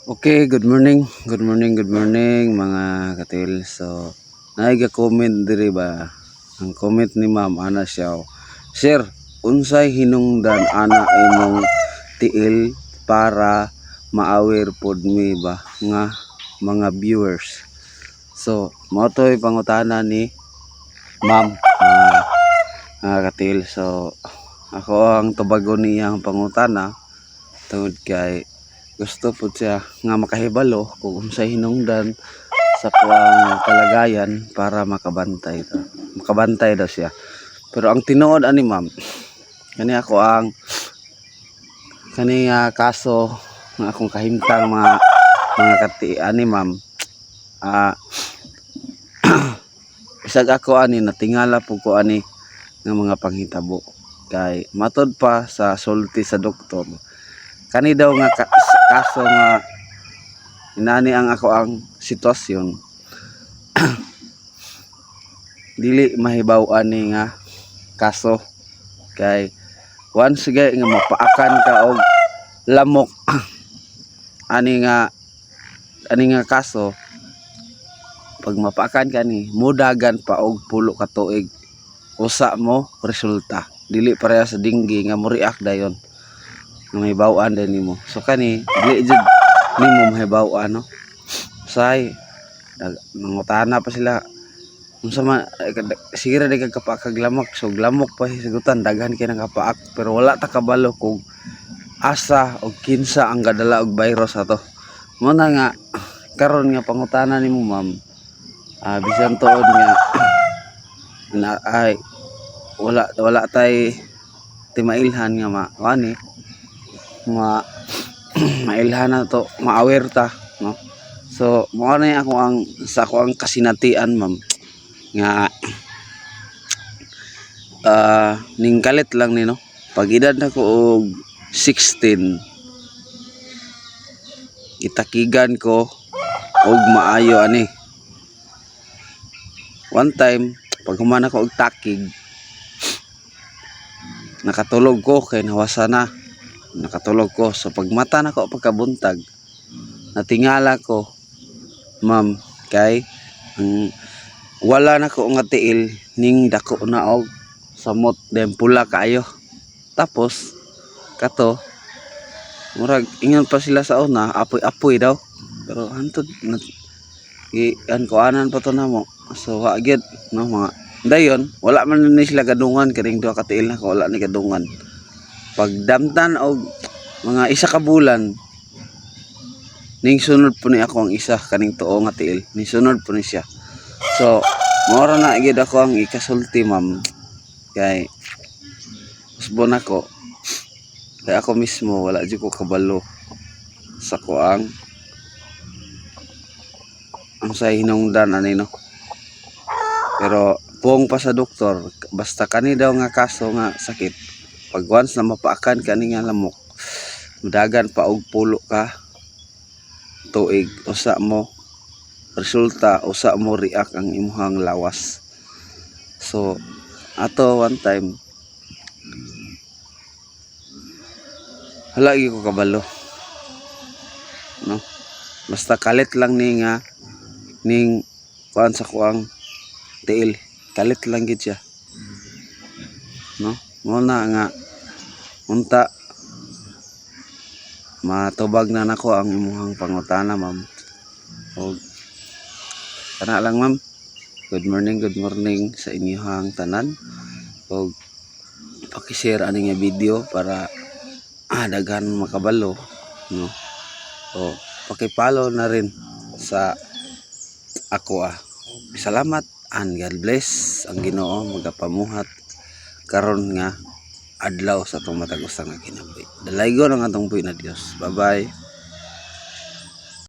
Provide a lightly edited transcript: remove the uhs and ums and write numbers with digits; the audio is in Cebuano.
Okay, good morning. Good morning, good morning, mga katil. So, naay comment diri ba? Ang comment ni ma'am ana siya, oh, "Sir, unsay hinungdan ana imong tiil para ma-aware pod mi ba nga mga viewers?" So, mao to'y pangutana ni ma'am, mga katil. So, ako ang tubagon niyang pangutana tungod kay gusto po siya nga makahibalo kung unsay hinungdan sa kuang kalagayan para makabantay daw. Makabantay daw siya. Pero ang tinuod ani, ma'am, kani ako ang kani nga kaso nga akong kahimtang, mga kati ani, ma'am. Bisag ako ani, natingala po ko ani nga mga panghitabo kay matod pa sa sulti sa doktor, kani daw nga kaso nga inani ang ako ang sitwasyon, dili mahibaw-an ni nga kaso kay once gay nga mapaakan ka og lamok ani nga kaso, pag mapaakan ka ni, mudagan pa og 10 ka tuig usa mo resulta. Dili pareha sa dengue nga mo react dayon nga mahibaw-an din nimo. So kani, dili jud nimo mahibaw-an, no? Usahay nangutana pa sila unsa man eh, sige ra di kag kapaak kag lamok. So lamok pa hisgutan, daghan kay nakapaak, pero wala ta kabalo kung asa og kinsa ang gadala og virus ato. Mo na nga karon nga pangutana nimo, ma'am, bisan tuod nga na ay wala wala tay timailhan nga ma ani ma mailhan na to, ma-aware ta, no? So mao na ako ang sa ako ang kasinatian, ma'am, nga ning kalit lang ni, no? Pag edad nako og 16, gitakigan ko og maayo ani. One time, pag human ako og takig, nakatulog ko kay nawasa na, nakatulog ko. So pag mata nako pagkabuntag, natingala ko, ma'am, kay ang wala na ko nga tiil ning dako na og samot, then pula kaayo. Tapos kato, murag ingon pa sila sa una, apoy-apoy daw, pero hantod na gi an kuanan pa to namo. So wa gyud, no? Mga dayon wala man ni sila gadungan. Kining duha ka tiil nako, wala ni gadungan. Pagdamtan og mga isa ka bulan, ning sunod po ni ako ang isa kaning tuo nga tiil, ning sunod po ni siya. So mao ra na gyud ako ang ikasulti, ma'am, kay usbon ako, kay ako mismo wala jud ko kabalo sa kuang ang sa hinungdan ani, no? Pero puong pa sa doktor, basta kani daw nga kaso nga sakit, pag once na mapaakan kani nga lamok, mudagan pa og 10 ka tuig usa mo resulta, usa mo react ang imuhang lawas. So ato one time, wala gyud ko kabalo, no? Basta kalit lang ni nga ning kuan sa kuang tiil, kalit lang gid siya, no? Mo na nga unta matubag na nako ang imuhang pangutana, ma'am. Og kana lang, ma'am. Good morning, good morning sa inyuhang tanan og paki-share ani nga video para daghan makabalo, no? O paki-follow na rin sa ako ah. Salamat and God bless. Ang Ginoo magapamuhat karon nga adlaw sa atong matag usa nga kinabuhi. Dalaygon ang atong buhi na Dios. Bye bye.